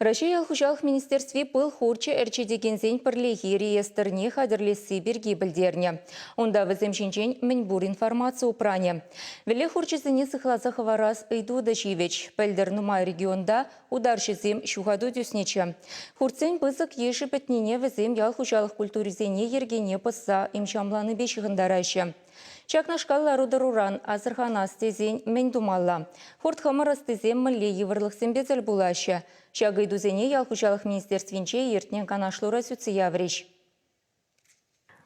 Раҫҫей ял хуҫалӑх министерстви пыл хурчӗ ӗрчетекенсен пӗрлехи реестрне хатӗрлесси пирки пӗлтернӗ. Унта вӗсем ҫинчен мӗнпур информаци упранӗ. Вӗлле хурчӗсене сыхласа хӑварас ыйту та ҫивӗч. Пӗлтӗр нумай регионта утарҫӑсем ҫухату тӳснӗччӗ. Хуртсен пысӑк йышӗ пӗтнине вӗсем ял хуҫалӑх культурисене йӗркене пӑсса имҫамланипе ҫыхӑнтараҫҫӗ. Ҫакнашкал лару-тӑруран асӑрханас тесен мӗн тумалла? Хурт-хӑмӑр ӑстисем мӗнле йывӑрлӑхсемпе тӗл пулаҫҫӗ? Ҫак ыйтусене ял хуҫалӑх министерствинче иртнӗ канашлура сӳтсе яврӗҫ.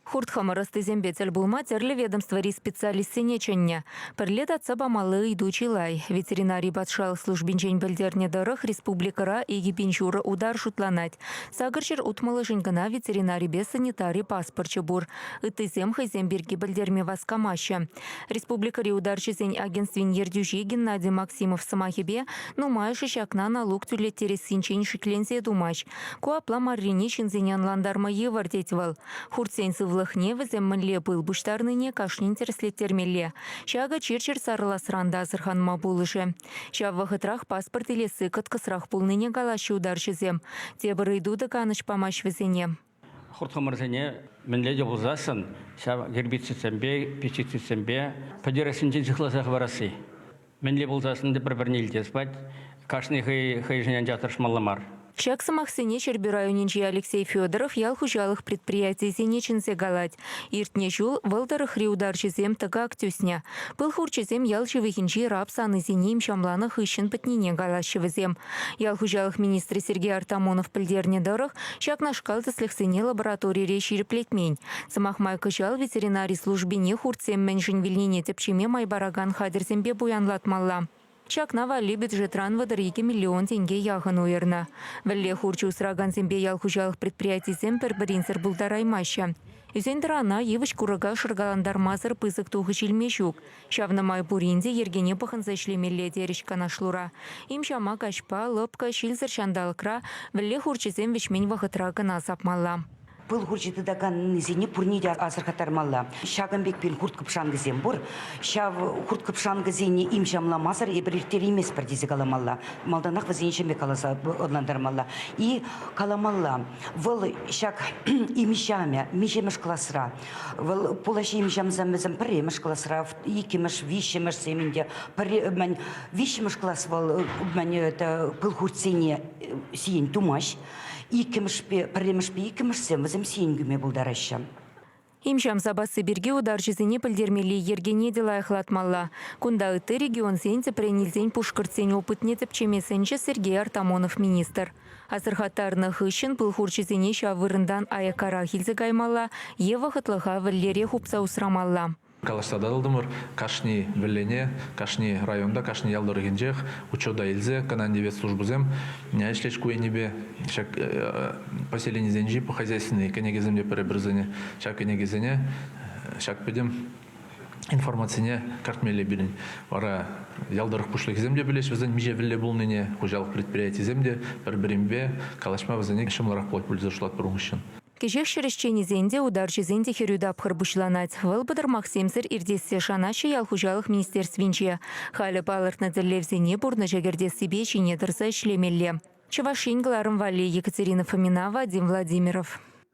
Хурт-хӑмӑр ӑстисемпе тӗл пулма тӗрлӗ ведомствӑри специалистсене чӗннӗ. Пӗрле татса памалли ыйту чылай. Ветеринари патшалӑх службинчен пӗлтернӗ тӑрӑх, республикӑра 2000 ҫурӑ утар шутланать. Сакӑрҫӗр утмӑлӑшӗн кӑна ветеринарипе санитари паспорчӗ пур. Ыттисем хӑйсем пирки пӗлтерме васкамаҫҫӗ. Республикӑри утарҫӑсен агентствин ертӳҫи Геннадий Максимов сӑмахӗпе, нумайӑшӗ ҫакна налук тӳлеттерессинчен шикленсе тумасть. Ку апла маррине ҫынсене ӑнлантарма йывӑр, тет вӑл. Хуртсен сывлӑхне, вӗсем мӗнле пыл пуҫтарнине кашнин тӗрӗслеттермелле. Ҫакӑ чир-чӗр сарӑласран та асӑрханма пулӑшӗ. Ҫав вӑхӑтрах паспорт илесси кӑткӑсрах пулнине калаҫҫӗ утарҫӑсем. Тепӗр ыйту та канӑҫ памасть вӗсене. Хурт-хӑмӑрсене мӗнле те пулсассӑн ҫав гербицидсемпе, пестицидсемпе пӗтерессинчен сыхласа хӑварасси. Мӗнле пулсассӑн та пӗр-пӗрне илтес пулать. Кашни хӑй хӑйшӗн анчах тӑрӑшмалла мар. Ҫак сӑмахсене Ҫӗрпӳ районӗнчи Алексей Федоров ял хуҫалӑх предприятийӗсене чӗнсе калать. Иртнӗ ҫул вӑл тӑрӑхри утарҫӑсем тӑкак тӳснӗ. Пыл хурчӗсем ял ҫывӑхӗнчи рапс анисене имҫамланӑ хыҫҫӑн пӗтнине калаҫҫӗ вӗсем. Ял хуҫалӑх министрӗ Сергей Артамонов пӗлтернӗ тӑрӑх, ҫакнашкал тӗслӗхсене лабораторире ҫирӗплетмен. Сӑмах май, кӑҫал ветеринари службине хуртсем мӗншӗн вилнине тӗпчеме май паракан хатӗрсемпе пуянлатмалла. Ҫакна валли бюджетран 32 миллион тенке яхӑн уйӑрнӑ. Вӗлле хурчӗ усракансемпе ял хуҫалӑх предприятийӗсем пӗр-пӗринсӗр пултараймаҫҫӗ. Ӳсен-тӑрана йывӑҫ-курӑка шӑркалантармасӑр пысӑк тухӑҫ илме ҫук. Ҫавна май пурин те йӗркене пӑхӑнса ӗҫлемелле терӗҫ канашлура. Им-ҫама каҫпа, лӑпкӑ, ҫилсӗр ҫанталӑкра вӗлле хурчӗсем вӗҫмен вӑхӑтра кӑна сапмалла. Пыл хурчӗ тытаканнисене пурне те асӑрхаттармалла. Ҫакӑн пек пирӗн хурт-кӑпшанкӑсем пур. Ҫав хурт-кӑпшанкӑсене им-ҫамламасӑр эпир ирттерейместпӗр тесе каламалла. Малтанах вӗсене ҫемье каласа ӑнлантармалла. И каламалла, вӑл ҫак им-ҫамӗ миҫемӗш класра, Вӑл пулаҫҫӗ имҫамсем вӗсем пӗрремӗш класра, иккӗмӗш, виҫҫӗмӗшсем ӗнтӗ. Пӗрре, мӗн, виҫҫӗмӗш класс вӑл мӗн, это, пыл хуртсене сиен тумасть. Иккӗмӗшпе, пӗрремӗшпе иккӗмӗшсем вӗсем сиен кӳме пултараҫҫӗ. Имҫам сапасси пирки утарҫӑсене пӗлтермелли йӗркене те лайӑхлатмалла. Кунта ытти регионсен, тӗпрен илсен пушкӑртсен опытне тӗпчеме сӗнчӗ Сергей Артамонов министр. Асӑрхаттарнӑ хыҫҫӑн пыл хурчӗсене ҫав вырӑнтан аяккарах илсе каймалла е вӑхӑтлӑха вӗллере хупса усрамалла. Калаҫса татӑлтӑмӑр. Кашни вӗллене, кашни районта, кашни ял тӑрӑхӗнчех учета илсе кананнипе службӑсем ӗҫлеҫ ку енӗпе. Ҫак поселенисенчи хозяйственный кӗнекесем те пӗр-пӗрсене ҫак кӗнекесене ҫак пӗтӗм информацине кӗртмелле пирӗн. Вара ял тӑрӑх пуҫлӑхӗсем те пӗлеҫ вӗсен миҫе вӗлле пулнине, хуҫалӑх предприятисем те пӗр-пӗринпе калаҫма вӗсене ҫӑмӑлрах пулать пуль тесе шутлатпӑр ун хыҫҫӑн. Кӗҫех ҫӗр ӗҫченӗсен те, утарҫӑсен те хӗрӳ тапхӑр пуҫланать. Вӑл пӑтӑрмахсемсӗр иртессе шанаҫҫӗ ял хуҫалӑх министерствинче. Халӗ палӑртнӑ тӗллевсене пурнӑҫа кӗртессипе ҫине тӑрса ӗҫлемелле. Чӑваш Ен кӑларӑм валли Екатерина Фомина, Вадим Владимиров.